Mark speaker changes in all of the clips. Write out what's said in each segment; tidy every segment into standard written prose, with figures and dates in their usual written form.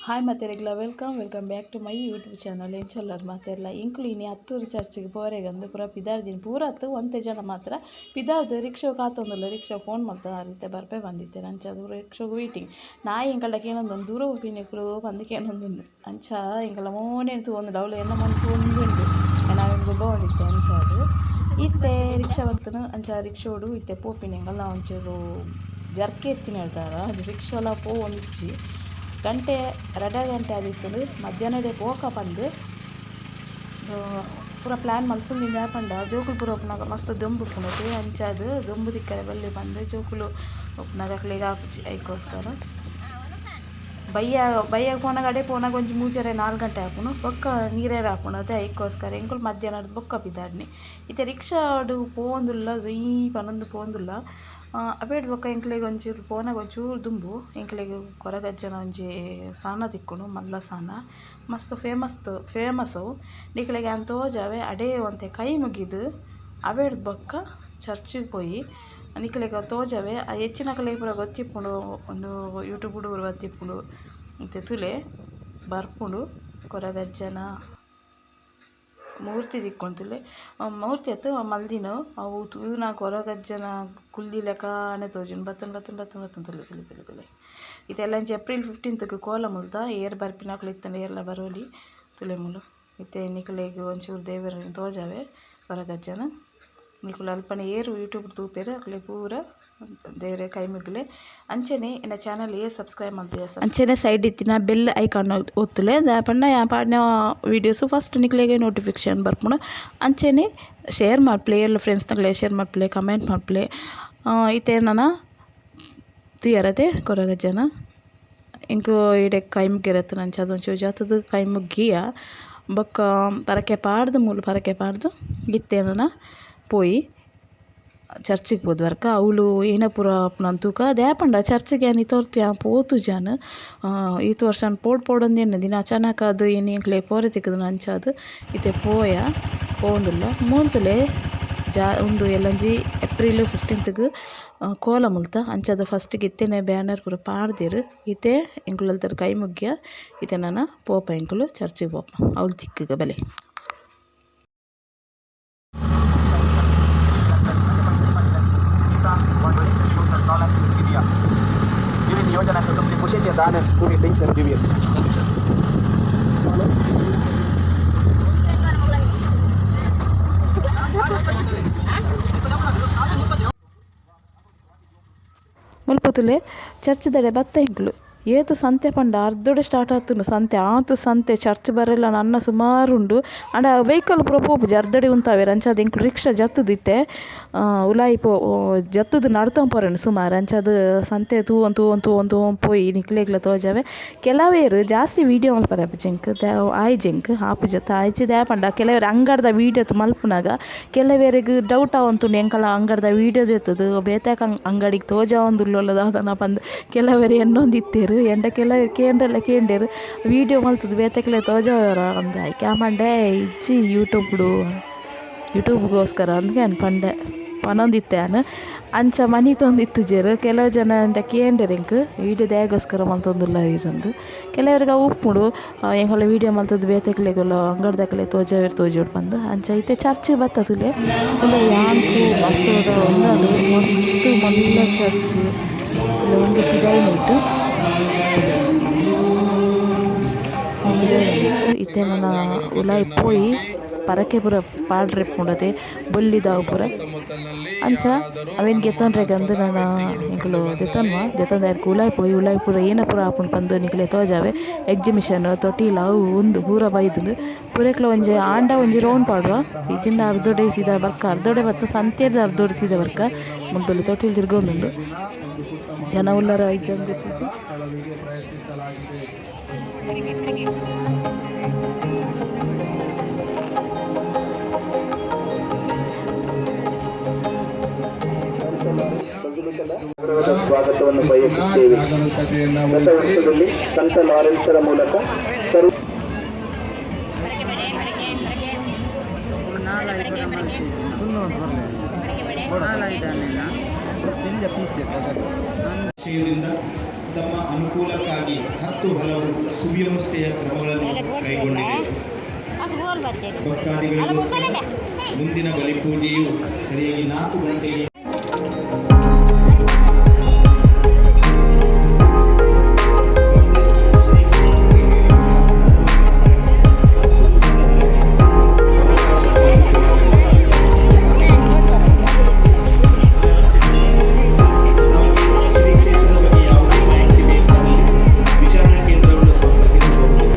Speaker 1: Hi ಮಾತೆರೆಗ್ಲ, welcome welcome back to my YouTube channel. ಎಂಚೊಲ್ಲರ್ ಮಾತೆರ್ಲ? ಎಂಕುಲು ಇನಿ ಅತ್ತೂರು ಚರ್ಚಿಗೆ ಪೋರೆಗಂದು ಪೂರ ಪಿದಾರ್ಜಿನಿ. ಪೂರ ಅತ್ತು, ಒಂತೆ ಜನ ಮಾತ್ರ ಪಿದಾರ್ದು ರಿಕ್ಷಾ ಕಾತೊಂದುಲ್ಲ. ರಿಕ್ಷಾ ಫೋನ್ ಮಲ್ತ ರೀತೆ ಬರ್ಪೆ ಬಂದಿತ್ತೆ. ಅಂಚ ಅದು ರಿಕ್ಷಾಗ್ ವೈಟಿಂಗ್. ನಾಯಿ ಎಂಕಲ್ಡ ಕೇನೊಂದುಂಡು, ದೂರ ಪೋಪಿನಿಕುಲು ಪಂದ್ ಕೇನೊಂದುಂಡು. ಅಂಚ ಎಂಕಲ್ಲ ಮೋನೆ ತೂವೊಂದುಂಡು, ಅವಳು ಎನ್ನ ಮೋನೆ ತೂವೊಂದುಂಡು. ಯಾನ್ ಗೊಬ್ಬ ಇತ್ತೆ. ಅಂಚ ಅದು ಇತ್ತೆ ರಿಕ್ಷಾ ಬತ್ತುನು. ಅಂಚ ರಿಕ್ಷೋಡು ಇತ್ತೆ ಪೋಪಿನಿ. ಎಂಕಲ್ನ ಒಂಚೂರು ಜರ್ಕೆ ಎತ್ತಿನ ಹೇಳ್ತಾರ, ಅದು ರಿಕ್ಷಾಲ ಪೋವೊಂದಿಜ್ಜಿ. ಗಂಟೆ 2 ಗಂಟೆ ಆದಿತ್ತುಂಡು. ಮಧ್ಯಾಹ್ನಡೆ ಪೋಕ ಪಂದ್ ಪೂರ ಪ್ಲ್ಯಾನ್ ಮಲ್ತೊಂದಿನ ಪಂಡ ಜೋಕುಲು ಪೂರ ಉಪ್ಪುನಗ ಮಸ್ತ್ ದೊಂಬು ಉಪ್ಪುಂಡು. ಅಂಚಾದ್ ದೊಂಬು ತಿಕ್ಕರೆ ಬಲ್ಲಿ ಪಂದ್ ಜೋಕುಲು ಉಪ್ಪುನಗ ಅಕ್ಲೆಗ್ ಆಪುಜಿ. ಐಕೋಸ್ಕರ ಬಯ್ಯ ಬಯ್ಯಗ್ ಪೋನಗ ಅಡೆ ಪೋನಗ ಒಂಜಿ ಮೂಜರೆ 4 ಗಂಟೆ ಆಪುಂಡು, ಬೊಕ್ಕ ನೀರೇರ ಆಪುಂಡು. ಅದೇ ಐಕೋಸ್ಕರ ಎಂಕುಲು ಮಧ್ಯಾಹ್ನದ ಬೊಕ್ಕ ಪಿದಾಡ್ನಿ. ಇತ್ತೆ ರಿಕ್ಷಾಡ್ ಪೋವೊಂದುಲ್ಲ, ಜೊಯ್ ಪನೊಂದು ಪೋವೊಂದುಲ್ಲ. ಅವೇಡ್ ಬೊಕ್ಕ ಎಂಕ್ಲೆಗ್ ಒಂಚೂರು ಪೋನಗ ಒಂಚೂರು ದುಂಬು ಎಂಕ್ಲೆಗ್ ಕೊರಗಜ್ಜನ ಒಂಜಿ ಸಾನ ತಿಕ್ಕುಂಡು, ಮಲ್ಲ ಸಾನ, ಮಸ್ತ್ ಫೇಮಸ್ ಫೇಮಸ್ ಅವು. ನಿಕ್ಲೆಗ್ ಯಾನ್ ತೋಜಾವೆ. ಅಡೇ ಒಂತೆ ಕೈ ಮುಗಿದು ಅವೇಡ್ ಬೊಕ್ಕ ಚರ್ಚಿಗ್ ಪೋಯಿ. ನಿಕ್ಲೆಗ್ ತೋಜಾವೆ. ಹೆಚ್ಚಿನಕಲೆಗ್ ಪೂರ ಗೊತ್ತಿಪ್ಪುಂಡು, ಒಂದು ಯೂಟ್ಯೂಬ್ ಪೂರ ಬತ್ತಿಪ್ಪುಂಡು. ಇತ್ತೆ ತೂಲೆ ಬರ್ಪುಂಡು ಕೊರಗಜ್ಜನ ಮೂರ್ತಿ ತಿಕ್ಕೊಂತುಲೆ. ಮೂರ್ತಿ ಅತ್ತ್, ಮಲ್ದಿನ ಅವು ತೂನ ಕೊರಗಜ್ಜನ ಕುಲ್ಲಿ ಲೆಕ್ಕನೆ ತೋಜುಂಡು. ಬತ್ತನ್ ಬತ್ತನ್ ಬತ್ತನ್ ಬತ್ತನ್, ತುಲೆ ತುಲೆ ತುಲೆ ತುಲೆ. ಇತ್ತೆಲ್ಲ ಇಂಚ ಏಪ್ರಿಲ್ 15ಕ್ ಕೋಲ ಮುಲ್ತ. ಏರ್ ಬರ್ಪಿನಕುಲು ಇತ್ತಂಡ ಏರ್ಲ ಬರೋಲಿ. ತುಲೆ ಮೂಲು ಇತ್ತೆ ನಿಕಲೆಗ್ ಒಂಚೂರು ದೇವೆರೆನ್ ತೋಜಾವೆ, ಕೊರಗಜ್ಜನ. ನಿಕುಲು ಅಲ್ಪನೆ ಏರು ಯೂಟ್ಯೂಬ್ ತೂಪೆರ್ ಅಕ್ಲೆಗ್ ಪೂರ ದೇವೆರೆ ಕೈ ಮುಗಿಲೆ. ಅಂಚನೆ ಎನ್ನ ಚಾನಲ್ ಏರ್ ಸಬ್ಸ್ಕ್ರೈಬ್ ಮಲ್ತಿಜ, ಅಂಚನೆ ಸೈಡ್ ಇತ್ತಿನ ಬೆಲ್ ಐಕಾನ್ ಒತ್ತುಲೆ. ದಾಯೆ ಪಂಡ ಯಾನ್ ಪಾಡಿನ ವೀಡಿಯೋಸ್ ಫಸ್ಟ್ ನಿಕ್ಲೆಗ್ ನೋಟಿಫಿಕೇಶನ್ ಬರ್ಪುಂಡು. ಅಂಚನೆ ಶೇರ್ ಮಲ್ಪುಲೆ, ಏರ್ಲ ಫ್ರೆಂಡ್ಸ್ ನಕ್ಲೆಗ್ ಶೇರ್ ಮಲ್ಪುಲೆ, ಕಮೆಂಟ್ ಮಲ್ಪುಲೆ. ಇತ್ತೆ ನನ ತೂಯರತೆ ಕೊರಗಜ್ಜನ. ಎಂಕ್ ಇಡೆ ಕೈ ಮುಗ್ಯೆರೆ ಅಂಚ ಒಂಚೂರು ಜತ್ತ್‌ದ್ ಕೈ ಮುಗ್ಗಿಯ. ಬೊಕ್ಕ ಪರಕೆ ಪಾಡ್ದ್, ಮೂಲು ಪರಕೆ ಪಾಡ್ದ್ ಇತ್ತೆ ನನ ಪೋಯಿ ಚರ್ಚಿಗೆ ಪೋದು ಬರ್ಕ. ಅವುಲು ಏನ ಪೂರ ಆಪುನ ತೂಕ. ದಾಯೆ ಪಂಡ ಚರ್ಚಿಗೆ ಯಾನ್ ಇತೋರ್ತು ಯಾನ್ ಪೋತುಜಾನ್. ಈತ್ ವರ್ಷ ಪೋಡ್ ಪೋಡೊಂದು ಎನ್ನುದಿನಿ. ಅಚಾನಕ್ ಅದು ಇನಿ ಎಂಕ್ಲೆ ಪೋರೆ ತಿಕ್ಕುದುಂಡು. ಅಂಚಾದ್ ಇತ್ತೆ ಪೋಯ, ಪೋವೊಂದುಲ್ಲ. ಮೂಂತುಲೆ ಜಾ ಉಂದು ಎಲ್ಲಂಜಿ ಏಪ್ರಿಲ್ 15ಗ್ ಕೋಲ ಮುಲ್ತ. ಅಂಚಾದ್ ಫಸ್ಟ್‌ಗೆ ಇತ್ತೆನೆ ಬ್ಯಾನರ್ ಪೂರ ಪಾಡ್ದೆರ್. ಇತ್ತೆ ಎಂಕುಲು ಅಲ್ತ ಕೈ ಮುಗ್ಗಿಯ. ಇತ್ತೆ ನನ ಪೋಪ, ಎಂಕುಲು ಚರ್ಚಿಗ್ ಪೋಪ. ಅವ್ಲು ತಿಕ್ಕುಗ ಬಲೆ. ಮುಲ್ಪ ತೂಲೆ, ಚರ್ಚ್‌ದಡೆ ಬತ್ತ ಎಂಕುಲು. ಏತ್ ಸಂತೆ ಪಂಡ ಅರ್ಧೊಡೆ ಸ್ಟಾರ್ಟ್ ಆತುಂಡು ಸಂತೆ. ಆತ್ ಸಂತೆ. ಚರ್ಚ್ ಬರೆಲ ನನ್ನ ಸುಮಾರು ಉಂಡು. ಆಂಡ ವೆಹಿಕಲ್ ಪೂರ ಪೋಪುಜಿ, ಅರ್ಧಡೆ ಉಂತಾವೆರ್. ಅಂಚಾದ್ ಎಂಕುಲು ರಿಕ್ಷಾ ಜತ್ತುದು ಇತ್ತೆ ಉಲಾಯಿ ಪೋ ಜತ್ತುದು ನಡತೊಂದು ಪೋರೆಂಡು ಸುಮಾರು. ಅಂಚಾದ್ ಸಂತೆ ತೂವೊಂದು ತೂವೊಂದು ತೂವೊಂದು ತೂವೊಂದು ಪೋಯಿ. ನಿಕ್ಲೆಗ್ಲ ತೋಜಾವೆ. ಕೆಲವೇರ್ ಜಾಸ್ತಿ ವೀಡಿಯೋ ಮಲ್ಪರೆ ಆಪುಜಿ ಎಂಕ್, ಆಯ್ಜಿ ಎಂಕ್ ಆಪುಜತ್ತ ಆಯ್ಜಿ. ದಾಯೆ ಪಂಡ ಕೆಲವೆರ್ ಅಂಗಡ್ದ ವೀಡಿಯೋ ಮಲ್ಪುನಗ ಕೆಲವೆರೆಗ್ ಡೌಟ್ ಆವೊಂತುಂಡು, ಎಂಕಲ ಅಂಗಡ್ದ ವೀಡಿಯೋ ದೆತ್ತುದು ಬೇತೆ ಅಂಗಡಿಗ್ ತೋಜಾವೊಂದುಲ್ಲೊಲ್ಲ ದಾದನ ಪಂದ್ ಕೆಲವೆರ್ ಎನ್ನೊಂದಿತ್ತೆರ್. ಎಂಡ ಕೆಲವೆರ್ ಕೇಂಡ್ರೆಲ ಕೇಂಡೆರ್, ವೀಡಿಯೋ ಮಲ್ತುದು ಬೇತೆಕ್ಲೆ ತೋಜಾವರ ಅಂದ್. ಐಕ್ ಯಾನ್ ಪಂಡೆ, ಇಜ್ಜಿ, ಯೂಟ್ಯೂಬ್ಡು ಯೂಟ್ಯೂಬ್ಗೋಸ್ಕರ ಅಂದ್ ಯಾನ್ ಪಂಡೆ, ಪನೊಂದಿತ್ತೆ ಯಾನ್. ಅಂಚ ಮನಿತೊಂದಿತ್ತುಜೆರ್ ಕೆಲವು ಜನ. ಎಂಡ ಕೇಂಡೆರ್ ಎಂಕ್, ವೀಡಿಯೋ ದಾಯೆಗೋಸ್ಕರ ಮಲ್ತೊಂದುಲ್ಲ ಇರಂದ್. ಕೆಲವೆರ್ಗ್ ಅವು ಉಪ್ಪುಂಡು, ಎಂಕಲ್ಲ ವೀಡಿಯೋ ಮಲ್ತುದು ಬೇತೆಕ್ಲೆಗುಲ ಅಂಗಡ್ದಕ್ಲೆಗ್ ತೋಜಾವೆರ್ ತೋಜೊಡು ಪಂದ್. ಅಂಚ ಇತ್ತೆ ಚರ್ಚ್ ಬತ್ತ. ತೂಲೆ ತೂಲೆ, ಯಾನ್ಕು ಮಸ್ತ್ ಉಂದಾಂಡ್. ಮಸ್ತ್ ಮಲ್ಲ ಚರ್ಚ್. ತೂಲೆ, ಉಂದು ಪಿದಾಯಿ ನೆಟ್. ಇತ್ತೆ ನನ ಉಲಾಯಿ ಪೋಯಿ ಪರಕೆ ಪೂರ ಪಾಡ್ರೆ ಇಪ್ಪುಂಡತೆ, ಬೊಲ್ಲಿದವು ಪೂರ. ಅಂಚ ಅವೆನ್ ಗೆತೊನ್ರೆಗಂದ್ ನನ ಎಂಕುಲು ದೆತೊನ್ವ. ದೆತೊಂದು ಐಕ್ ಉಲಾಯಿ ಪೋಯಿ. ಉಲಾಯಿ ಪೂರ ಏನ ಪೂರ ಆಪುಂಡು ಪಂದ್ ನಿಕಲೆಗ್ ತೋಜಾವೆ. ಎಕ್ಸಿಬಿಷನ್ ತೊಟಿಲ್ ಅವು ಉಂದು ಪೂರ ಬೈದ್ಂಡ್. ಪೂರೆಕ್ಲ ಒಂಜಿ ಆಂಡ ಒಂಜಿ ರೌಂಡ್ ಪಾಡುವ, ಇಜ್ಜಿಂಡ ಅರ್ಧೊಡೆ ಸೀದಾ ಬರ್ಕ. ಅರ್ಧೊಡೆ ಬತ್ತ್ ಸಂತೆಡ್ದ್ ಅರ್ಧೊಡೆ ಸೀದಾ ಬರ್ಕ. ಮುಲ್ತೊಲಿ ತೊಟಿಲ್ ತಿರ್ಗೊಂದುಂಡು. ಜನ ಉಲ್ಲರ ಇಜ್ಜಂದ್ ಗೊತ್ತಿಜ್ಜಿ.
Speaker 2: ಸ್ವಾಗತವನ್ನು ಬಯಸುತ್ತೇವೆ.
Speaker 3: ಜಾಗರೂಕತೆಯನ್ನು
Speaker 2: ಗತ
Speaker 3: ವಹಿಸಿ
Speaker 2: ವರ್ಷದಲ್ಲಿ ಸಂತ ಲಾರೆನ್ಸರ ಮೂಲಕ ಸರ್ವ
Speaker 4: ವಿಷಯದಿಂದ ತಮ್ಮ ಅನುಕೂಲಕ್ಕಾಗಿ ಹತ್ತು ಹಲವು ಸುವ್ಯವಸ್ಥೆಯ ಕ್ರಮಗಳನ್ನು ಕೈಗೊಂಡಿದೆ. ಭಕ್ತಾದಿಗಳಿಗೋಸ್ಕರ ಮುಂದಿನ ಬಲಿಪೂಜೆಯು ಸರಿಯಾಗಿ 4 ಗಂಟೆಗೆ. ತಮಗೆ ಶ್ರೀ ಕ್ಷೇತ್ರದ ಬಗ್ಗೆ ಯಾವುದೇ ಮಾಹಿತಿ ಬೇಕಾದಲ್ಲಿ ವಿಚಾರಣಾ ಕೇಂದ್ರವನ್ನು ಸಂಪರ್ಕಿಸಬಹುದು.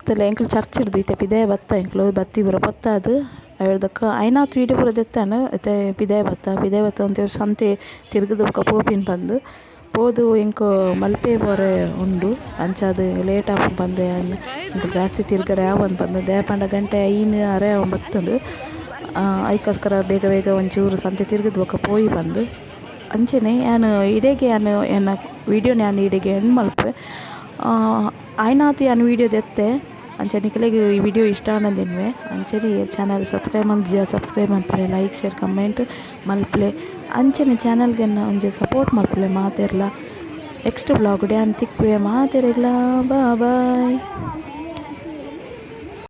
Speaker 1: ಇತ್ತಲ್ಲ ಎಂಕ್ಲು ಚರ್ಚ್ ಇಡ್ದು ಇತ್ತೆ ಪಿದಾಯಿ ಬತ್ತ. ಎಂಕ್ಲು ಬತ್ತಿ ಪೂರ ಪೊತ್ತಾದ್ ಐರ್ದಕ್ಕ ಆಯ್ನಾತ್ ವೀಡಿಯೋ ಪೂರ ದೆತ್ತಾನ. ಇತ್ತೆ ಪಿದಾಯಿ ಬತ್ತ. ಪಿದಾಯಿ ಬತ್ತ ಒಂತೆ ಸಂತೆ ತಿರ್ಗುದು ಬೊಕ ಪೋಪಿನಿ ಪಂದ್ ಪೋದು. ಎಂಕ್ ಮಲ್ಪೆ ಪೋರೆ ಉಂಡು, ಅಂಚಾದ್ ಲೇಟ್ ಆಪುಂಡು ಪಂದ್ ಯಾನ್ ಎಂಕ್ ಜಾಸ್ತಿ ತಿರ್ಗರೆ ಆವಂದ್ ಪಂದ್. ದಾಯೆ ಪಂಡ ಗಂಟೆ 5:30 ಬತ್ತುಂಡು. ಐಕೋಸ್ಕರ ಬೇಗ ಬೇಗ ಒಂಚೂರು ಸಂತೆ ತಿರ್ಗುದು ಬೊಕ ಪೋಯಿ ಪಂದ್. ಅಂಚನೆ ಯಾನ್ ಇಡೆಗೆ ಯಾನ್ ಎನ್ನ ವೀಡಿಯೋನ್ ಯಾನ್ ಇಡೆಗ್ ಎಂಡ್ ಮಲ್ಪುವೆ. ಆಯ್ನಾತ್ ಯಾನ್ ವೀಡಿಯೋ ದೆತ್ತೆ. ಅಂಚ ನಿಕಲೆಗ್ ಈ ವಿಡಿಯೋ ಇಷ್ಟ ಆಂಡ ಎನ್ನುವೆ. ಅಂಚನೆ ಚಾನಲ್ ಸಬ್ಸ್ಕ್ರೈಬ್ ಮಲ್ತಿಜ, ಸಬ್ಸ್ಕ್ರೈಬ್ ಮಲ್ಪುಲೆ, ಲೈಕ್, ಶೇರ್, ಕಮೆಂಟ್ ಮಲ್ಪುಲೆ. ಅಂಚನೆ ಚಾನಲ್ಗೆ ಒಂಜಿ ಸಪೋರ್ಟ್ ಮಲ್ಪುಲೆ ಮಾತೆರ್ಲ. ನೆಕ್ಸ್ಟ್ ವ್ಲಾಗ್ ಯಾನ್ ತಿಕ್ಕುವೆ. ಮಾತೆರೆಗ್ಲಾ ಬಾಯ್.